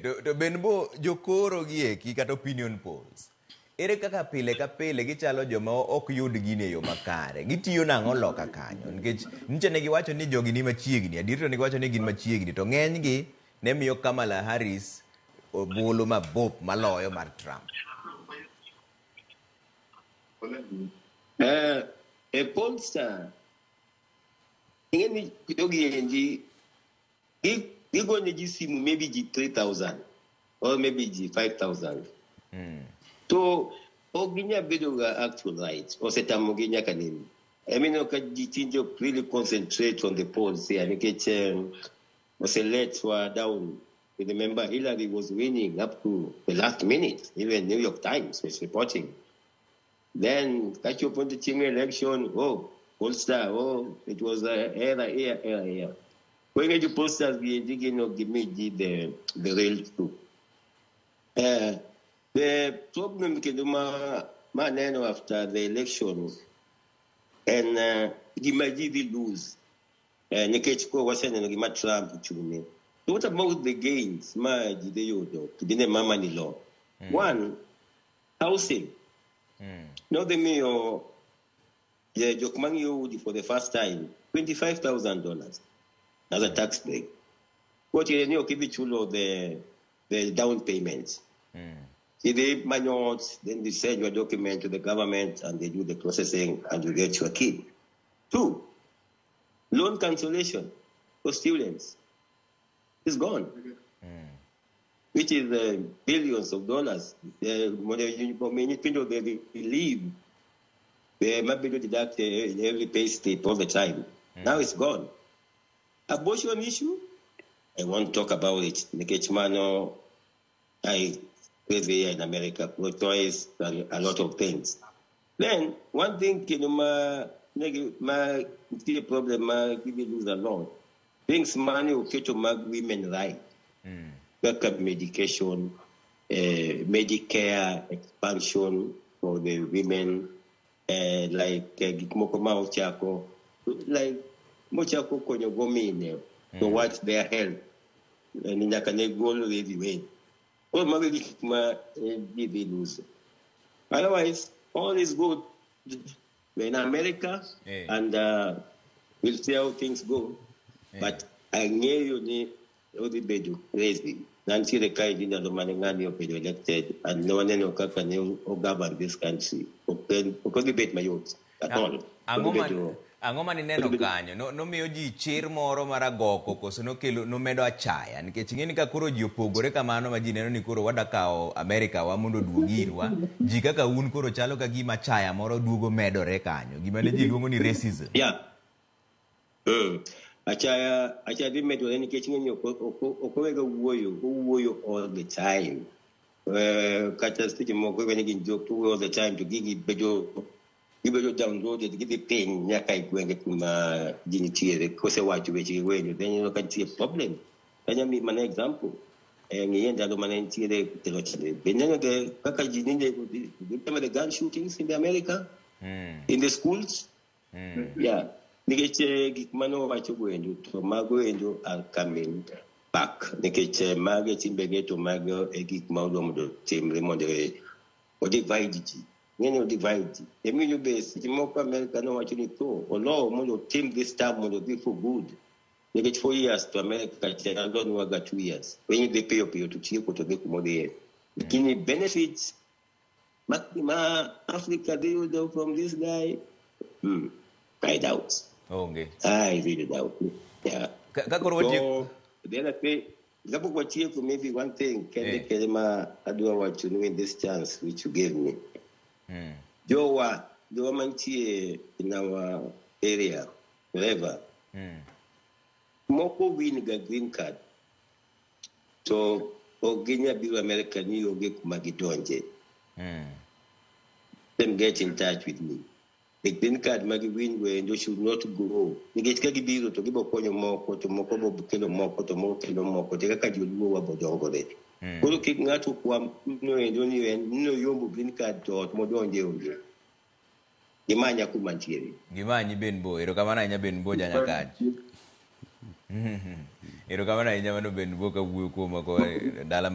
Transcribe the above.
To Benbo jokoro gi eki kata opinion polls. Ere kaka pile ka pile gichalo joma ok yud gini e yo makare? Gitiyo nang'o loka kanyo? Nikech nyicha ne giwacho ni jogi ni machiegni, adier to ne giwacho ni gin machiegni, to ng'enygi ne miyo Kamala Harris ombulu mabup maloyo mar Trump. E pollster, ing'e ni jogi endi gigone ji simu maybe ji 3000 or maybe ji 5000. To ok ginyal bedo ga actual right. Osetamogi nyaka nene. Emineno ka ji tinde ok really concentrate on the polls here nikech oseletwa down. You remember Hillary was winning up to the last minute. Even New York Times was reporting. Then kachopo to chieng' election, oh, pollster, oh, it was error here, error here. Koro ing'e jo pollsters gi endi gin ok gimi ji the real truth. The problem kendo ma aneno after the election en gima ji dhi lose. Nikech koro waseneno gima Trump ochung'ne. So what about the gains ma ji dhi yudo kinde mama ni law? One, housing. Nodhi miyo jok mang'iewo udi for the first time $25,000 as a tax break. Koro tiende ni ok idhi chulo the down payment. Idhi manyo ot, then they send your document to the government and they do the processing and you get your key. Two, loan cancellation for students is gone, which is billions of dollars. Nyithindo they leave, they might be deducted in every pay slip all the time. Now it's gone. Abortion issue, I won't talk about it. Nikech mano, I live here in America, pro-choice and a lot of things. Then, one thing, kendo ma, negi, ma, nitie problem ma gidhi lose a lot. Things mane oketo mag women right. Kaka medication, Medicare expansion for the women, like gik moko ma ochako, like mochako konyo go mine towards their health. Ni nyaka ne gol Roe v. Wade. Koro mago e gik ma ji dhi lose. Otherwise, all is good. We're in America, and we'll see how things go. But ang'eyo ni odhi bedo crazy. Nantiere kae gi ndalo mane ng'ani obedo elected and ne waneno kaka ne o govern this country. Ok odhi bet mayot at all. Ang'o Odhi ma bedo ang'o ma nineno odhi bedo kanyo? Nomiyo ji chir moro mar agoko koso nokelo nomedo achaya? Nikech ing'e ni ka koro ji opogore kamano ma ji neno ni koro wada kawo Amerika wa mondo oduog irwa, ji kaka un koro chalo ka gima achaya moro duogo medore kanyo. Gima ne ji luongo ni racism. Yeah. Achaya dhi medore nikech ing'e ni ok owega wuoyo, owuoyo all the time. Kata seche moko iwe ni gin jok to owuoyo all the time to gigi gibedo downloaded gidhi piny nyaka e gwenge kuma ji nitiere kosewacho weche gi wenyo then ineno ka nitie problem. Anya miyi mana example. Ng'iye ndalo mane nitiere telo chande. Be ineno the kaka ji ninego, remember the gun shootings in the America? In the schools? Yeah. Nikech gik mane owacho go endo to mago endo are coming back. Nikech mago e timbege to mago e gik ma odwa mondo otimre mondo o divide ji. Ng'eni o divide ji. Emiyo be seche moko America nowacho ni tho olo mondo otim this term mondo odhi for good. Nikech 4 years to America chalo nwaga 2 years. Piny dhi piyo piyo to tieko to dhi kumodhiye. Lakini benefits ma Africa dhi yudo from this guy, I doubt. Onge. I really doubt. Yeah. Ka koro watieko So, the other thing, kapok watieko, maybe one thing kende kende ma adwa wacho ni in this chance which you gave me. Jowa mantie in our area, wherever, moko win ga green card to ok ginyal biro America ni onge kuma gidonje. Them get in touch with me. The green card ma giwin go endo should not go. Nikech ka gibiro to gibo konyo moko to moko bo kelo moko to moko kelo moko to kaka joluo wa bodongore. Koro kik ng'ato kwam no endo ni en noyombo green card to ot modonje onge. Gimanya kuma ntiere. Gimanyi Ben Bo. Erokamano ahinya Ben Bo janyakach. Erokamano ahinya, mano bende wuok ka wuoyo kuomwa koa e dala.